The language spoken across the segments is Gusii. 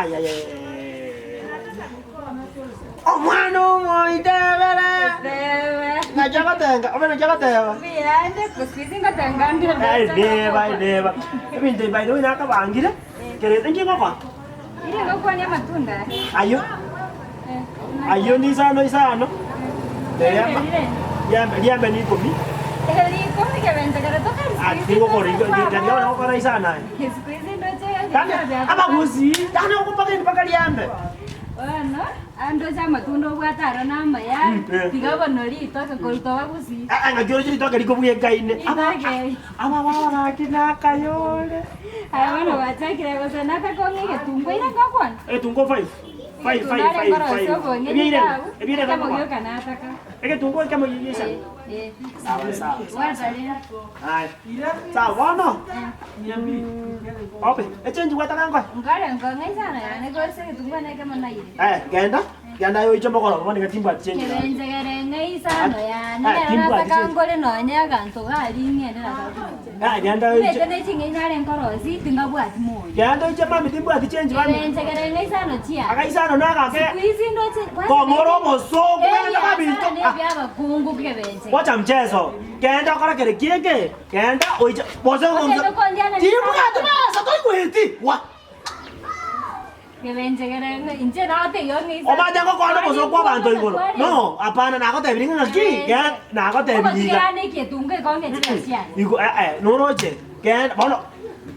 Ayayaya. Omwana omoitebere. Ng'aki ogotenga, obe naki ogoteba. Ai neba, ai neba. Ebinto ebi by the way nakabangire, kere inki ngokoa? Ayio, ayio ni isano isano, riembe, riembe, riembe ni ikomi. Ah, tingokora igo, gokora isano aye. Abagusii, yaani okobageni mpaka riembe. Bono, ande oche amatunda obwate aro namaya, Eh. tiga bono ritoke korwa toba gusii. Ah, ah, ng'aki oroche ritoke rikobwekaine. Aba- Ritoke. Aba baraki nakayore. Aya bono gwachakire gose natakong'a egetungo ire ngokwana. Egetungo five. Five, Egetungo five, are five, nkorosia five. obong'e Ebiaire, nigabu, ebiaire ekemo ngokwana. gioka nataka. Egetungo ekemo gisa. Eh, eh. Sawa, sawa. Bwata rero. Haya. Sawa bono. Obe, echenji gwataka nkoe. Nkore nkong'a isano yane korwa egetungo nekemo naire. Eh, genda. Genda aye oiche mogoroba bono iga timbwati chenji naye. Kebenchegere ng'a isano yane Eh, nero timbwati nataka chenji. nkore nonye aganto gari ng'ende nataka Eh, genda oiche. Omanyete ne ching'eni nare nkorosi tingabwati moyo. Genda oiche mami timbwati chenji mami. Kebenchegere ng'a isano chiane. Aga isano nagake. Siku hizi ndoche kwanza Kong'ora obosongo genda ebiasara babito. ne Ah, ebiabakungu kebenchegere. wacha mchezo. Genda okore kere kienge. Genda oiche. Bose Otebe kondiana Timbwati besa toigweti. Wa. Omanye gokwana obosa kwa abanto igoro. No, hapana nagotebirie ng'a ng'aki? Ge- nagotebirie iga. Igo eh eh noroche genda bono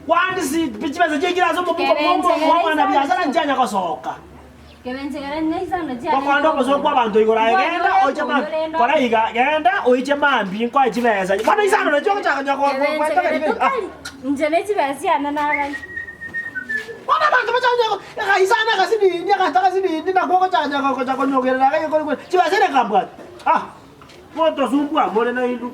kwandisi chibesa chiaikire ase omobuko bwa omo- bwa omwanabiasara nchianya gosoka. Gokwana obosa kwa abanto igoro aye genda oiche mambia kora iga genda oiche mambia nkoe chibesa bono isano nachio ogochaka konya go- go- gwetogeria iga ah. Bono abanto bachanya gaisana agasinini aganto agasinini nakwo ogochanya gocha konyogerera iga iga kore chibesa ere nkambwati ah motosumbua more nainwe.